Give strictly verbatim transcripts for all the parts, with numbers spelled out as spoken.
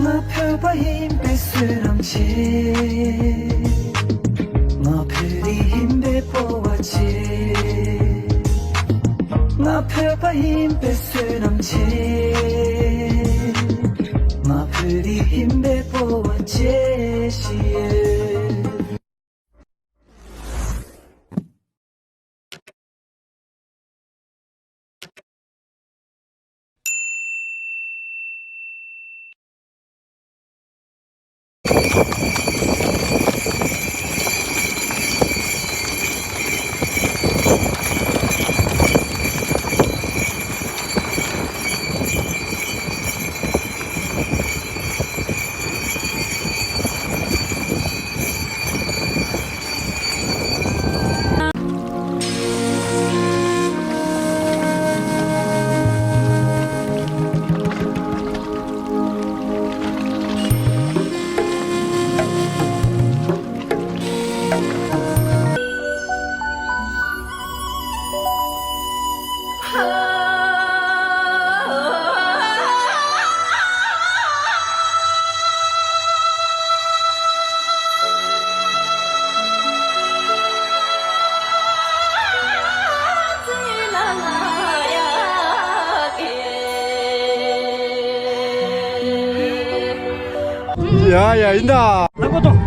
ང་བོད་པ་ཡིན་པའི་བསོད་ནམས་ཆེ། ང་བོད་རིགས་ཡིན་པའི་སྤོབས་པ་ཆེ། ང་བོད་པ་ཡིན་པའི་བསོད་ནམས་ཆེ། ང་བོད་རིགས་ཡིན་པའི་སྤོབས་པ་ཆེ་ཞེས། ཡ་ཡ་ཡིན་ད། ལག་པ་གཏོང་།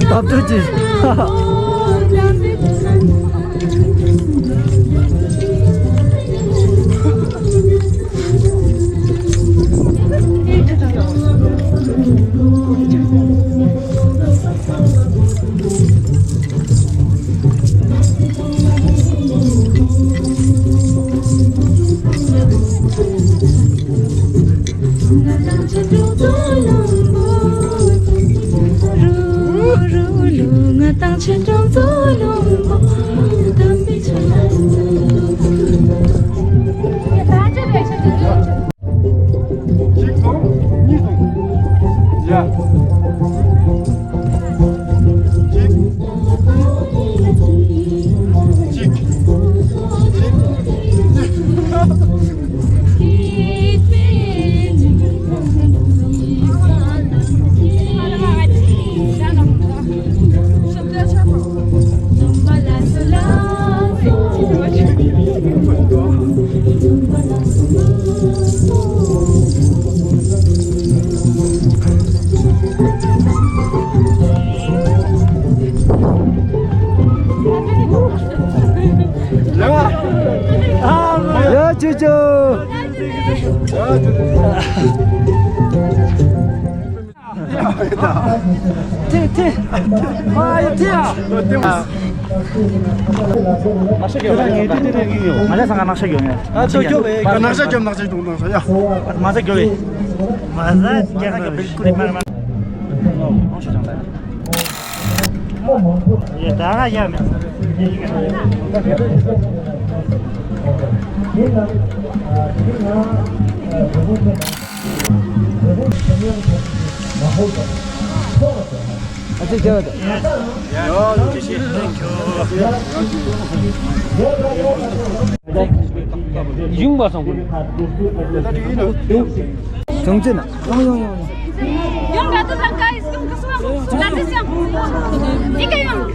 ད་ལྟ་ཅི། གཅིག་སོང་། གཉིས་སོང་། ཡ། གཅིག་གཅིག་གཅིག་ཡ་ཅོ་ཅོ། ཐེ་ཐེ། ཨ་ཡ་ཐེ་ཡ། ང་ཚོ་སང་ང་ནག་ཤ་རྒྱོབ་ནས། ཨ་ཚོ་རྒྱོབ་བས། ནག་ཤ་རྒྱོབ། ནག་ཤ་རྒྱོབ། ནག་ཤ་ཡ། ང་ཚོ་རྒྱོབ་བས། མ་ཟ་རྒྱག་གི་བིལ་ཀུལ་མ་མ། ཡ་ད་ང་ཡ་མེད། ཨ་ཙི་རྒྱབ། ཡུང་བ་སོང་། ཅུང་ཙེ་ན། ཡོང་ཡོང་ཡོང་ཡོང་། ཡོང་ག་ཏུ་དང་ཀ་ཡིས་ཡོང་ག་སོང་། ལ་ཏི་སང་། འདི་ག་ཡོང་།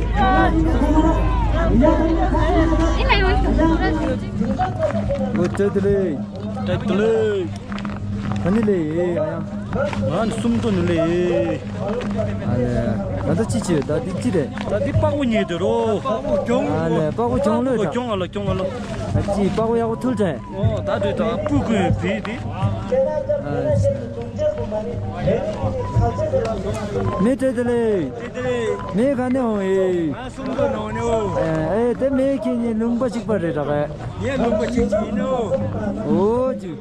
འདི་ག་ཡོང་། འོ་ཏེ་ཏེ་ལེ། ཏེ་ཏེ་ལེ། ག་ནི་ལེ་ཡེ་ཨ་ཡང་། ང་ནི་སུམ་མདོ་ནི་ལེ་ཡེ། ཨ་ལེ། ད་ལྟ་ཅི་བྱེད། ད་འདི་ཅི་རེད། ད་འདི་པགས་པ་ཉོས་དེ་རོ། པགས་པ་གྱོང་། ཨ་ལེ། པགས་པ་གྱོང་ལོས་ད། གྱོང་ཨ་ལ་གྱོང་ཨ་ལ། ཨ་ཅི་པགས་པ་ཡག་པོ་ཐུལ་དྲན། ཨོ་ད་དེ་ད་སྤུ་གུ་བེ་དེ། ཨ་ལེ། མེ་ཏེ་ཏེ་ལེ། ཏེ་ཏེ་ལེ། མེ་ག་ནས་འོང་ཡེ། ང་སུམ་མདོ་ནང་ནས་འོང་། ཨེ་ཨེ་དེ་མེ་ཁྱེད་གཉིས་ལུང་པ་གཅིག་པ་རེད་ད་ག། ངའི་ལུང་པ་གཅིག་གཅིག་ཡིན་ནོ། འོ་ཅི།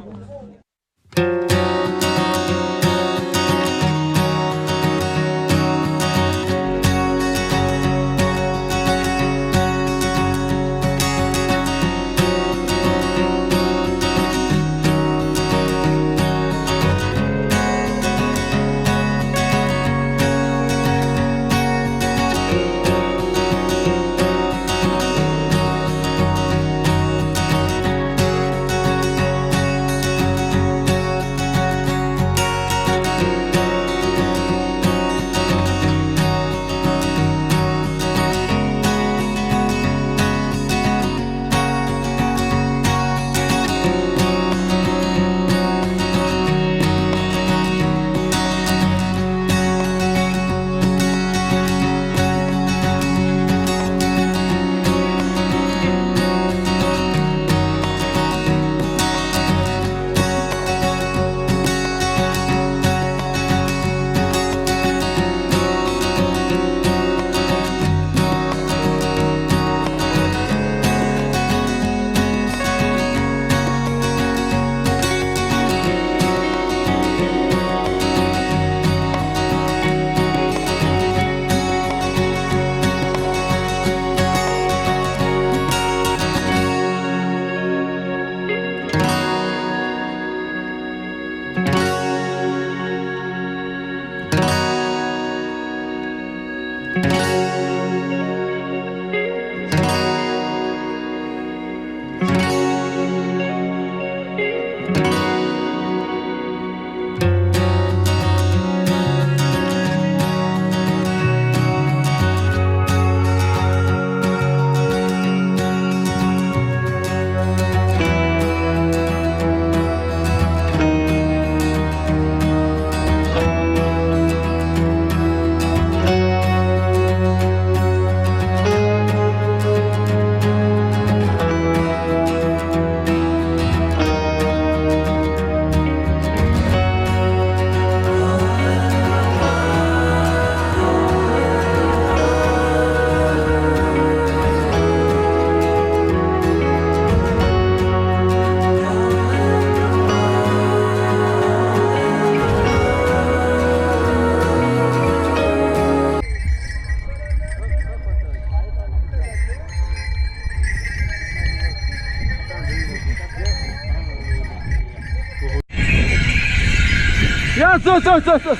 ཡ་སོ་སོ་སོ་སོ།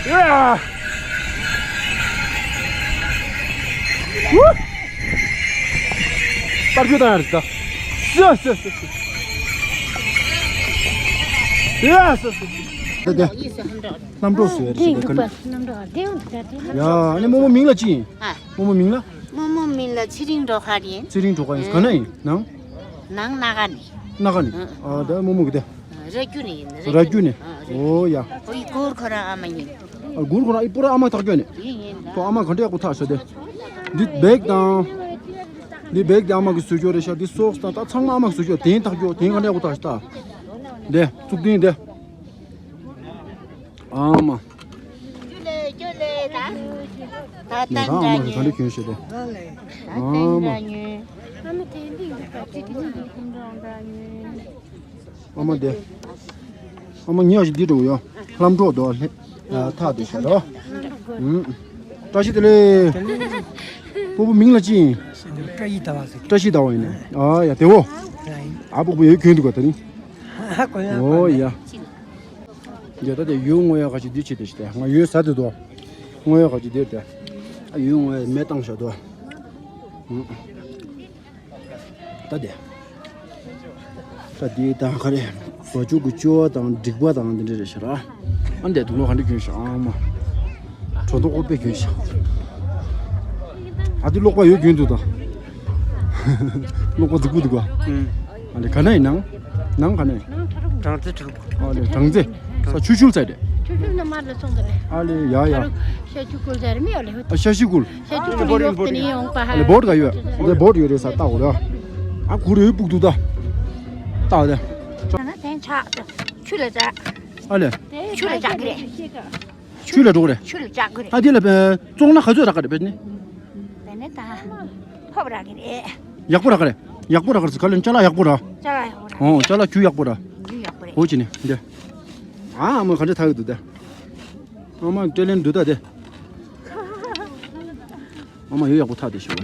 ཡ། ཧུ། པར་ཆུ་དང་ཡར་ཟ། སོ་སོ་སོ་སོ། ཡ་སོ་སོ་སོ། ལྷམ་སྒྲོག་སུ་ཡར་ཟ་ག་ནི། ཡ་ཨ་ནི་རྨོ་མོ་མིང་ལ་ཅི་ཡིན། ཨ། རྨོ་མོ་མིང་ལ། རྨོ་མོ་མིང་ལ་ཚེ་རིང་སྒྲོལ་དཀར་ཡིན། ཚེ་རིང་སྒྲོལ་དཀར་ཡིན། ག་ན་ཡིན་ནང་། ནང་སྣ་ཁ་ནས། སྣ་ཁ་ནས། ཨ་ད་རྨོ་མོ་གི་དེ། ར་རྒྱུད་ནས་ཡིན། ར་རྒྱུད་ནས། ཨོ་ཡ། ཨོ་ཡི་གུར་ཁོ་རང་ཨ་མ་ཡིན། ཨ་གུར་ཁོ་རང་ཨི་པུ་ར་ཨ་མ་ཐག་གྱོན་ནས། ཡིན་ཡིན་ལ། ཁོ་ཨ་མ་ག་འདྲ་ཡག་པོ་ཐག་ཤ་དེ། འདི་བེག་དང་། འདི་བེག་དེ་ཨ་མ་གི་བཟོ་བཅོས་རེད་ཤག་འདི་སོགས་དང་ད་ཚང་མ་ཨ་མ་གི་བཟོ་བཅོས། དེ་ཐག་གྱོན་དེ་ག་འདྲ་ཡག་པོ་ཐག་ཤ་ད། དེ་གཙུག་རྟེན་དེ། ཨ་མ། ད་ད་ཨ་མ་གི་ག་འདྲ་གྱོན་ཤ་དེ། ཨ་མ། ཨ་མ་དེ། ཨ་མ་ཉག་ཞིག་འདི་འགྲོ་ཡོ། ལྷམ་སྒྲོག་དོ་ལྷེ། ཐག་དེ་ཤ་རོ། ཨུམ། བཀྲ་ཤིས་བདེ་ལེགས། སྤོ་བོ་མིང་ལ་ཅི་ཡིན། བཀྲ་ཤིས་ཟླ་བ་ཟེར། བཀྲ་ཤིས་ཟླ་བ་ཡིན་ནས། ཨ་ཡ་དེ་བོ། ཨ་སྤོ་བོ་ཡོད་གྱོན་འདུག་ག་ད་ནི། ཨོ་ཡ། ཡ་ད་དེ་ཡོད་ངོ་ཡ་ག་ཅིག་འདི་བྱེད་དེ་ཤི་དེ་ང་ཡོད་ཟ་དེ་དོ། ངོ་ཡ་ག་ཅིག་འདིར་དེ། ཨ་ཡོད་ངོ་ཡ་མེ་བཏང་ཤ་དོ། ད་དེ། ད་དེ་དང་ག་རེ། བ་ཕྱུགས་ཀྱི་ཅོ་བ་དང་འགྲིག་པ་དང་འདི་འདྲ་རེད་ཤག་ར། ཨ་འདས་དུ་ལོ་ག་འདྲ་གྱོན་ཤག་ཨང་མ། གྲོ་ཐོག་ཨོ་པེ་གྱོན་ཤག་ཨ་འདི་ཀློག་པ་ཡོད་གྱོན་འདུག་ད། ཀློག་པ་རྫིག་པོ་འདུག་ག་ཨ་ལེ་ག་ན་ཡིན་ནང་། ནང་ག་ན་ཡིན། གྲང་རྩེ་གྲང་། ཨ་ལེ་གྲང་རྩེ། ས་ཆུ་ཤུལ་ཚད་རེད། ཆུ་ཤུལ་ན་མར་ལ་སོང་གི་རེད། ཨ་ལེ་ཡ་ཡ། ཤ་ཆུ་ཀུལ་ཚད་རེད་མི་ཡོད་ལེ། ཨ་ཤ་ཤི་ཀུལ། ཤ་ཆུ་ཀུལ་ཡོད་དེ་ནི་ཡོང་པ་ཧ། ཨ་ལེ་བོར་ག་ཡོད། ཨ་ལེ་བོར་ཡོད་རེད་ས་ལྟ་འོ་ར། ཨ་གུ་རེ་སྤུག་འདུག་ད། ལྟ་འོ་དེ། ན་ན་དེན་ཆག་ཆུ་ལ་ཆག་ཨ་ལེ། ཆུ་ལ་ཆག་གི་རེད། ཆུ་ལ་འགྲོ་གི་རེད། ཆུ་ལ་ཆག་གི་རེད། ཨ་དེ་ལ་བཙོང་ན་ག་ཚོད་རག་གི་རེད་བེད་ནི། བེད་ནི་ད། ཕོབ་རག་གི་རེད། ཡག་པོ་རག་གི་རེད། ཡག་པོ་རག་གི་རེད་ཟེར་ག་ལེན་ཅ་ལག་ཡག་པོ་ར། ཅ་ལག་ཡག་པོ་ར། ཨོ་ཅ་ལག་རྒྱུ་ཡག་པོ་ར། རྒྱུ་ཡག་པོ་རེད། ཨོ་ཅི་ནི་འདི། ཨ་ཨ་མ་ག་འདྲ་ཐག་གི་འདུག་ད། ཨ་མ་སྤྲེལ་ལེན་འདུག་ད་དེ། ཨ་མ་ཡོད་ཡག་པོ་ཐག་དེ་ཤོད།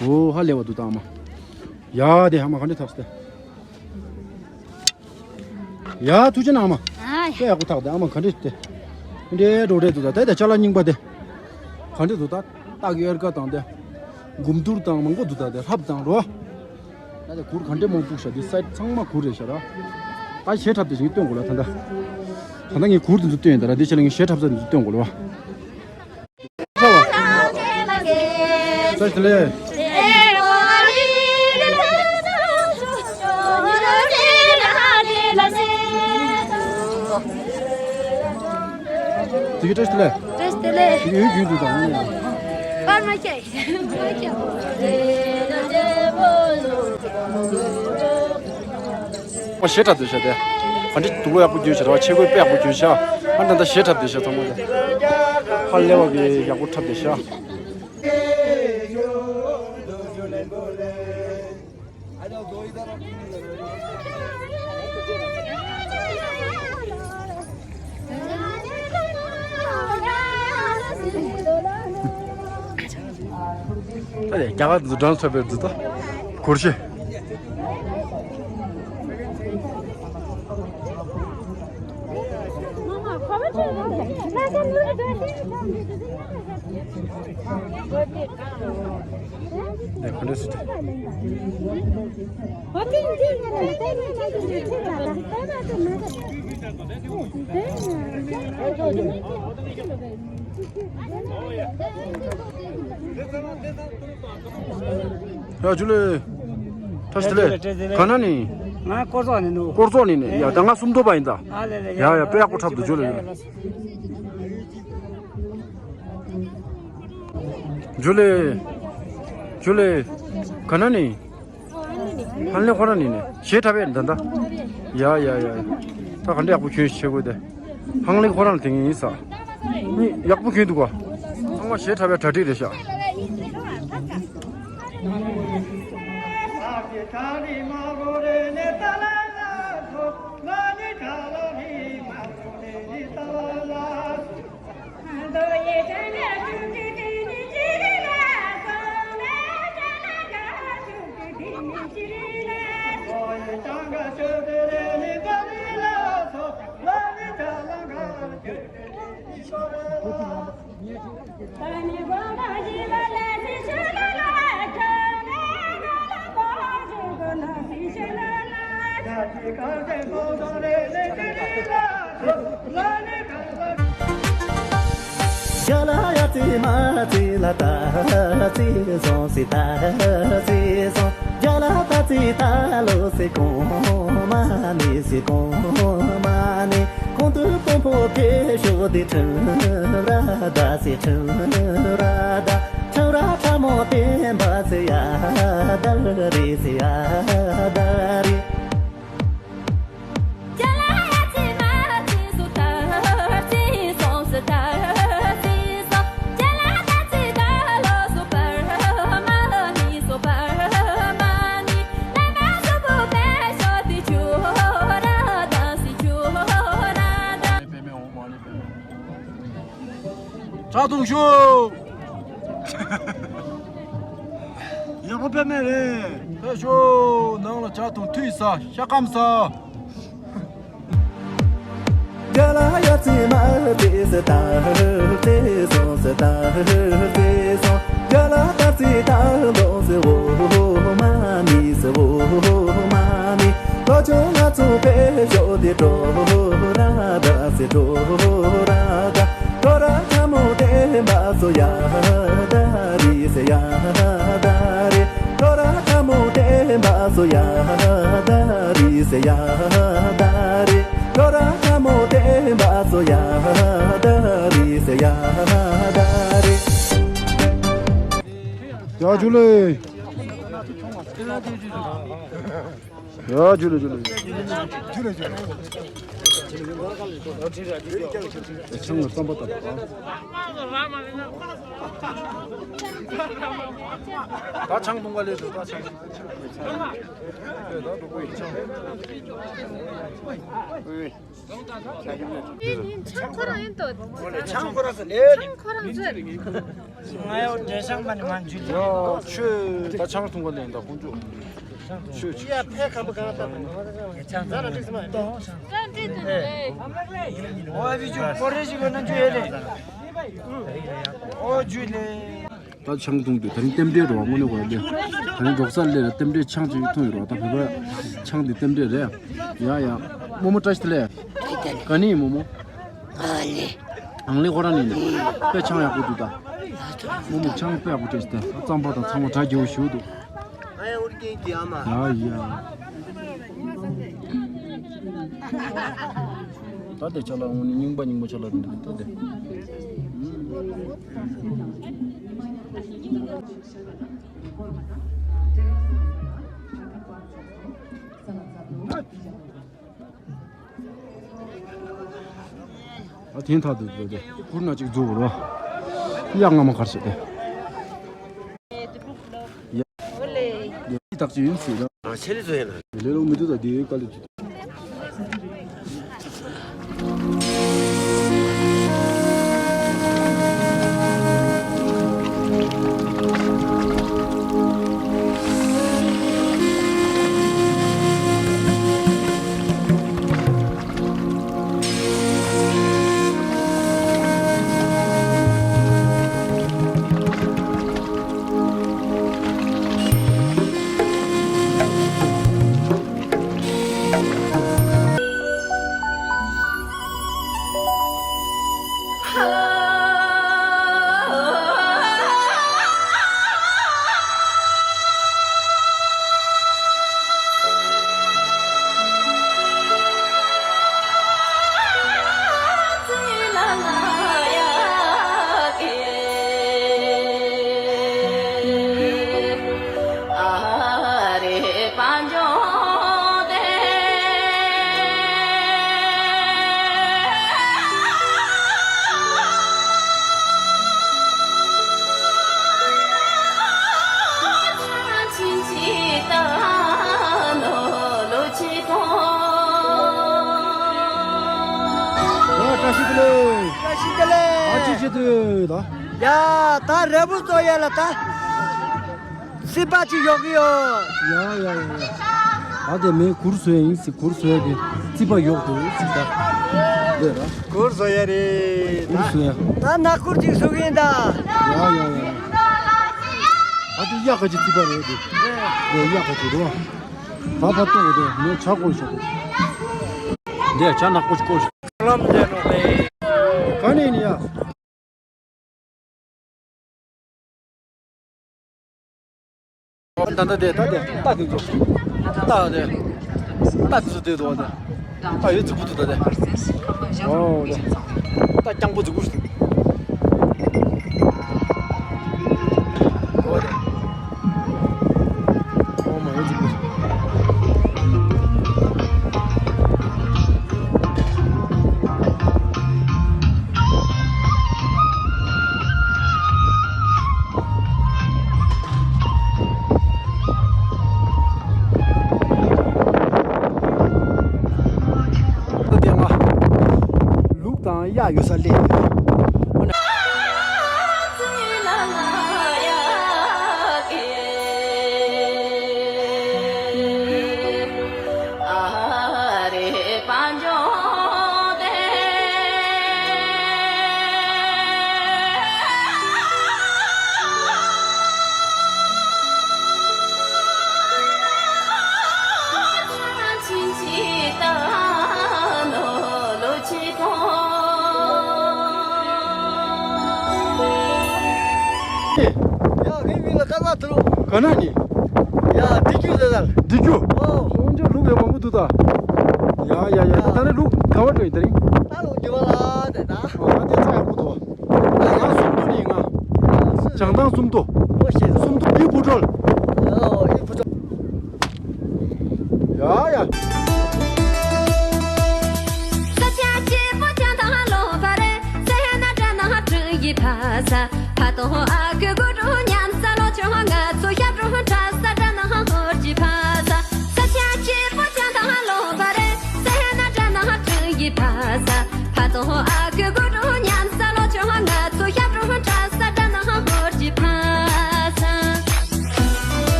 ཨོ་ཧ་ལས་པ་འདུག་ད་ཨ་མ། ཡ་དེ་ཨ་མ་ག་འདྲ་ཐག་སྟེ། ཡ་ཐུགས་རྗེ་གནང་ཨ་མ། ཨ་ཡ། དཔེ་ཡག་པོ་ཐག་དེ་ཨ་མ་ག་འདྲ་དེ། འདྲེ་འགྲོ་འདྲེ་འདུག་ད་དེ་དེ་ཅ་ལག་རྙིང་པ་དེ། ག་འདྲ་འདུག་ད། སྟག་གཡེར་ཀ་དང་དེ། དགུ་མདུར་དང་མང་པོ་འདུག་ད་དེ་ལྷབ་དང་རོ། ད་དེ་གུར་ག་འདྲ་མང་པོ་ཤ་དེ་སའི་ཚང་མ་གུར་རེད་ཤ་ར། ད་ཞེ་ཁྲབ་དེ་ཞིག་སྟོན་དགོས་ལ་ད་ད། ད་ད་ངས་གུར་དེ་ཚོ་སྟོན་ཡིན་ད་ར་དེ་ཆ་ལ་ངས་ཞེ་ཁྲབ་ས་དེ་ཚོ་སྟོན་དགོས་ལ་བ། བཀྲ་ཤིས་བདེ་ལེགས། དེ་གི་བཀྲ་ཤིས་བདེ་ལེགས། བཀྲ་ཤིས་བདེ་ལེགས། དེ་གི་ཡོད་རྒྱུན་དུ་དང་། པར་མ་ཁྱེར། མ་ཁྱེར། ཨ་ཞེ་ཁྲབ་དེ་ཤ་དེ། ག་འདྲ་དུག་ལོག་ཡག་པོ་གྱོན་ཤ་ར་བ་ཆས་གོས་དཔེ་ཡག་པོ་གྱོན་ཤ། ཨ་ད་ད་ཞེ་ཁྲབ་དེ་ཤ་ཚང་མ་དེ། ཧ་ལས་པ་གི་ཡག་པོ་ཁྲབ་དེ་ཤ། ཨ་ལས་རྒྱ་གར་འཛུལ་གྲངས་ཐོབ་པའི་འཛུལ་ཏོ། གུར་ཤེ། ཨེ་ཁོ་འདྲ་སི་ཏེ། ཡ་ཇུ་ལེ། བཀྲ་ཤིས་བདེ་ལེགས། ག་ན་ནི། ང་ཀོར་ཙོག་ནི་ནུ། ཀོར་ཙོག་ནི་ནི། ཡ་ད་ང་སུམ་མདོ་པ་ཡིན་ད། ཨ་ལེ་ལེ། ཡ་ཡ་དཔེ་ཡག་པོ་འཁྲབ་འདུག་ཇུ་ལེ། ཇུ་ལེ། ཇུ་ལེ། ག་ན་ནི། ཧང་ལེ་ཁོ་རང་ནི་ནི་ཞེ་ཁྲབ་པས་འདི་འདྲ། ཡ་ཡ་ཡ་ཡ། ད་ག་འདྲ་ཡག་པོ་གྱོན་ཤེས་དགོས་ཏེ། ཧང་ལེ་ཁོ་རང་དེ་ངའི་ཡིན་ས། ནི་ཡག་པོ་གྱོན་འདུག་ག་ཚང་མ་ཞེ་ཁྲབ་པས་གྲ་སྒྲིག་རེད་ཤག་རྒྱ་ལ་ཡ་ཙི་མ་ཙི་ལ་ད་ཙི་སོང་སི་ད་ཙི་སོང་། རྒྱ་ལ་ད་ཙི་ད་ལོ་སི་གོང་མ་ནི་སི་གོང་མ་ནི། ཁོང་དུ་དཔོན་པོ་ཕེ་ཤོ་དི་ཁྲིམ་ར་ད་སི་ཁྲིམ་ར་ད། ཁྲིམ་ར་ཁྲ་མོ་བསྟན་པ་སི་ཡ་ད་རི་སི་ཡ་ད་རི། ཇ་འཐུང་ཤོག་ཡག་པོ་དཔེ་མེད་རེད། ཕེབས་ཤོག་ནང་ལ་ཇ་འཐུང་དུས་ས་ཤ་སྐམ་ས། རྒྱ་ལ་ཡ་ཙི་མ་ཙི་སི་ད་ཧུར་ཙི་སོང་སི་ད་ཧུར་ཙི་སོང་། རྒྱ་ལ་ད་ཙི་ད་ལོ་སི་འོ་མ་ནི་སི་འོ་མ་ནི། ལོ་ཆུང་ང་ཚོ་པེ་ཤོ་དི་ཏྲོ་ར་ད་སི་ཏྲོ་ར་ད། ཏྲོ་ར་ཁ་མོ་དེ་མ་སོ་ཡ་ད་རི་སི་ཡ་ད་རི། ཏྲོ་ར་ཁ་མོ་དེ་མ་སོ་ཡ་ད་རི་སི་ཡ་ད་རི། ཏྲོ་ར་ཁ་མོ་དེ་མ་སོ་ཡ་ད་རི་སི་ཡ་ད་རི། ཡ་ཇུ་ལེ། ཡ་ཇུ་ལེ་ཇུ་ལེ། ཇུ་ལེ་ཇུ་ལེ། ཆང་ལ་རྩམ་པ་བཏབ་པ། ད་ཆང་འཐུང་ག་ལེ་དུ་ད་ཆང་། ད་འགྲོ་གི་ཡིན་ཆང་། ཆང་ཁོ་རང་ཡིན་ཏོ། ཆང་ཁོ་རང་ཟེར་ལེ། ཆང་ཁོ་རང་ཟེར། ང་ཡང་འབྲས་ཆང་མ་ནི་མ་འཇུ་ལེ། ཡ་ཆོས་ད་ཆང་འཐུང་ག་ལེ་ད་ཁོང་ཚོ། ཆོས་ཆོས། ཡ་ཕེ་ཁམ་པ་གང་ལྟར། ད་འདྲི་ཏོ། ད་འདྲི་ཏོ་ལེ། ཨོ་བི་ཇུ་ཀོ་རེ་ཞིག་གོ་ན་འཇུ་ཡེ་ལེ། ཨོ་འཇུ་ལེ། ད་ཆང་འཐུང་དུས་ད་རིང་རྟེན་འབྲེལ་རོ་དངོས་གནས་གོ་ཡ་ལེ། ད་རིང་རོགས་ས་ལེ་ལ་རྟེན་འབྲེལ་ཆང་ཅིག་འཐུང་ཡོད་རོ། ད་བོད་པ་ཆང་འདི་རྟེན་འབྲེལ་རེད། ཡ་ཡ། རྨོ་མོ་བཀྲ་ཤིས་བདེ་ལེགས། ག་ནས་ཡིན་རྨོ་མོ། ཨ་ལེ། ཨང་ལེ་ཁོ་རང་ནས་ནི། དཔེ་ཆང་ཡག་པོ་འདུག་ད། རྨོ་མོ་ཆང་དཔེ་ཡག་པོ་སྤྲད་ཤི་ད། རྩམ་པ་དང་ཚང་མ་གྲ་རྒྱས་པོ་ཞིག་འདུག་ཨ་ཡ་ཨོ་རི་ཀེན་གྱི་ཨ་མ། ཡ་ཡ། ད་དེ་ཆ་ལ་འོང་ནི་རྙིང་པ་རྙིང་པ་ཆ་ལ་འདུག་ད་དེ། ཨ་དེ་ཐག་ཏུ་འགྲོ་དེ་གུར་ན་ཅིག་འཛུགས་རོ། ཡ་ང་མ་གར་ཞིག་དེ། ཡ་ཡ་ཐག་ཅིག་ཡིན་སྲིད་ད། ཨ་ཆེ་ལི་ཚོ་ཡིན་ན། ལེ་ལོ་མི་འདུག་ད་དེའི་དཀའ་ལས་ཅིག་བཀྲ་ཤིས་བདེ་ལེགས། བཀྲ་ཤིས་བདེ་ལེགས། ཨ་ཅི་ཅི་དུས་ད། ཡ་ད་རེ་བུ་ཙོ་ཡ་ལ་ད། སྲིད་པ་ཅིག་ཡོག་གི་ཡོད། ཡ་ཡ་ཡ་ཡ། ད་དེ་མེ་གུར་བཟོས་ཡིན་སྲིད་གུར་བཟོས་ཏེ་སྲིད་པ་ཡོག་ཏུ་སྲིད་ད། འདི་ར། གུར་བཟོ་ཡ་རེད། གུར་བཟོ་ཡ། ད་ནག་གུར་ཅིག་བཟོ་གིན་ད། ཡ་ཡ་ཡ། ཨ་དེ་གཡག་ག་ཅིག་རྩིས་པ་རེད་དེ། འདི་གཡག་ག་ཅིག་རེད་བ། ད་ཕར་གཏོང་གི་དེ་མོ་ཇ་བསྐོལ་ཤོག་འདི་ཇ་ནག་པོ་ཞིག་བསྐོལ་ཤོག་ལམ་འདི་ནོ་རེད། ག་ནས་ཡིན་ཡ། ད་ལྟ་དེ་ད་དེ་ད་དེ་ཚོ་ད་དེ་ད་དེ་ཚོ་དེ་དོ་དེ་ད་ཡོད་ཚིག་པུ་ཏུ་ད་དེ་ཨོ་དེ་ད་རྐྱང་པོ་ཚིག་པུ་ཞིག་འདུག་ཨོ་དེ་ཨོ་མ་ཡོད་ཚིག་པུ་ཏུ། ལུག་དང་གཡག་ཡོད་ས་སླེབས་ཡོད། ཡ། ངའི་མིང་ལ་ཀརྨ་ཐུ་ལུ། ག་ན་ནི། ཡ། བདེ་སྐྱིད་ཟེར་ཟེར། བདེ་སྐྱིད། ཨོ། འོན་ཀྱང་ལུག་ཡང་མང་པོ་འདུག་ད། ཡ་ཡ་ཡ། ད་ནི་ལུག་ག་བ་འགྲོ་ཡིན་ད་རིང་། ད་ལུག་འདི་བ་ལ་དེ་ད། ཨོ། ད་དེ་ཚ་ཡག་པོ་འདུག་ང་སུམ་མདོ་ནས་ཡིན་ང་། བྱང་ཐང་སུམ་མདོ། ཨོ་ཤེས། སུམ་མདོ་ཨི་བུ་ཀྲོལ། ཨོ་ཨི་བུ་ཀྲོལ། ཡ་ཡ།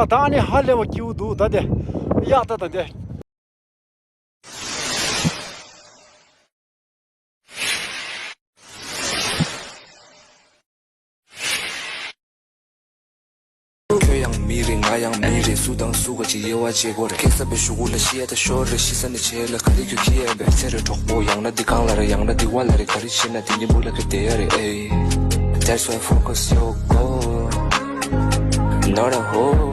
ད་ནི་ཧ་ལས་པ་སྐྱིད་པོ་འདུག་ད་དེ་གཡག་ད་ད་དེ། ཁྱོད་ཡང་མི་རེད། ང་ཡང་མི་རེད། སུ་དང་སུ་ག་ཅིག་དབྱེ་བ་འབྱེད་དགོས་རེད། ཁེག་ས་པའི་གཞུག་གུ་ལ་ཤི་ཡ་ད་ཤོར་རེད། ཤི་ས་ནས་བྱེད་ལ་ག་རེ་རྒྱུ་ཁྱི་ཡ་བས་ཚེ་རེ་གྲོགས་པོ། ཡང་ན་འདི་གང་ལ་རེད། ཡང་ན་འདི་བ་ལ་རེད། ག་རེ་བྱེད་ན་འདི་ནི་མུ་ལ་ག་བསྡད་ཡ་རེད། ཨེ། That's why focus your goal, not a hole.